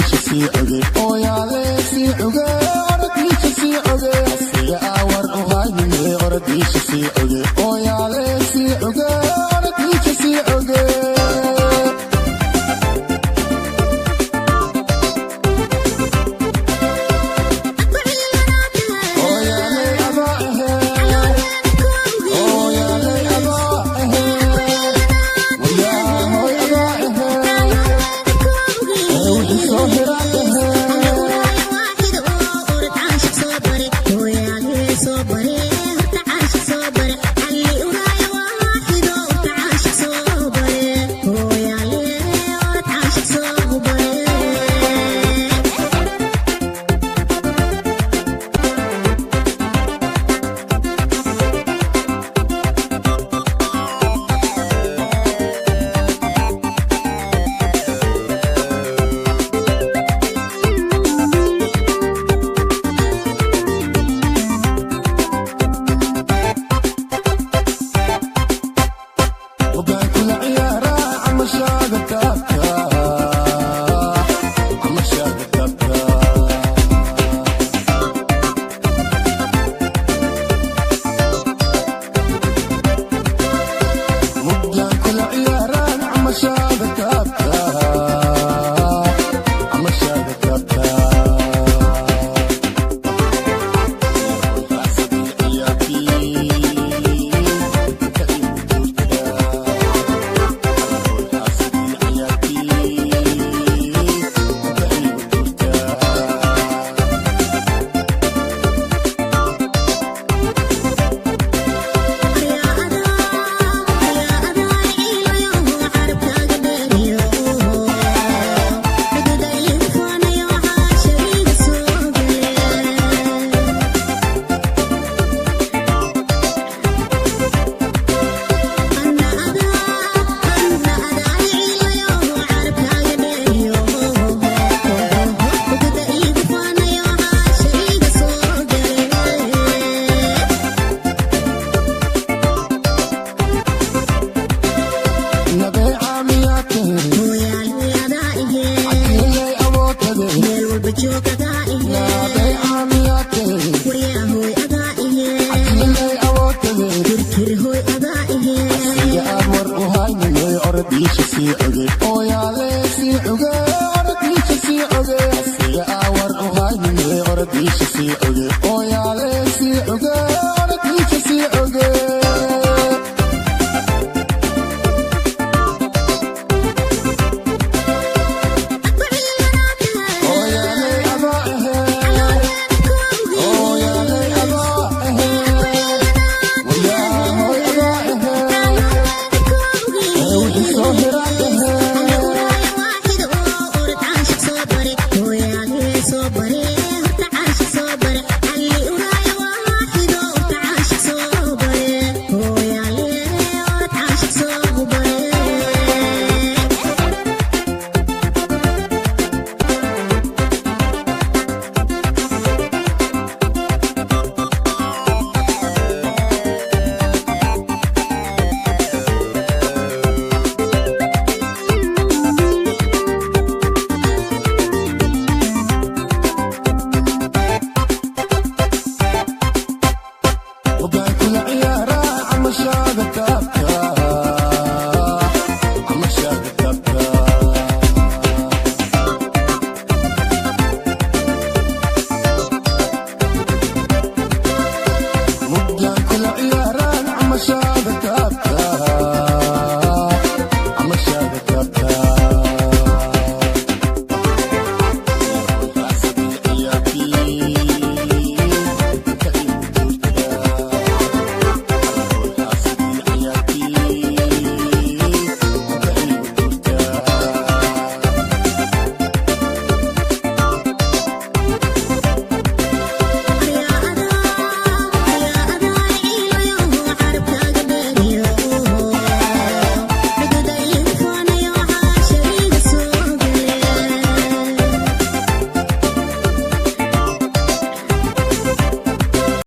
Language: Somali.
Orodiisha sii oge, ooyaale sii oge, orodiisha sii oge, asiga awar u haynine, orodiisha sii oge, ooyaale sii oge, orodiisha sii oge. Ooyaale adaa ahe, ooyaale adaa ahe, wayaahoy adaa ahe, ee wixii soo hira ahe. Hoggaan kula ciyaaraa camashaaga taabta, camashaaga taabta. Hoggaan kula ciyaaraa camashaaga taabta, camashaaga taabta. Xaasadii ciyaartii ka igu jirta, xaasadii ciyaartii ka igu jirta. Nabeeca miyaa tahay? Cakiilay awoodtade. Nabeeca miyaa tahay? Cakiilay awoodtade. Asiga aad war u haynine, orodiisha sii oge,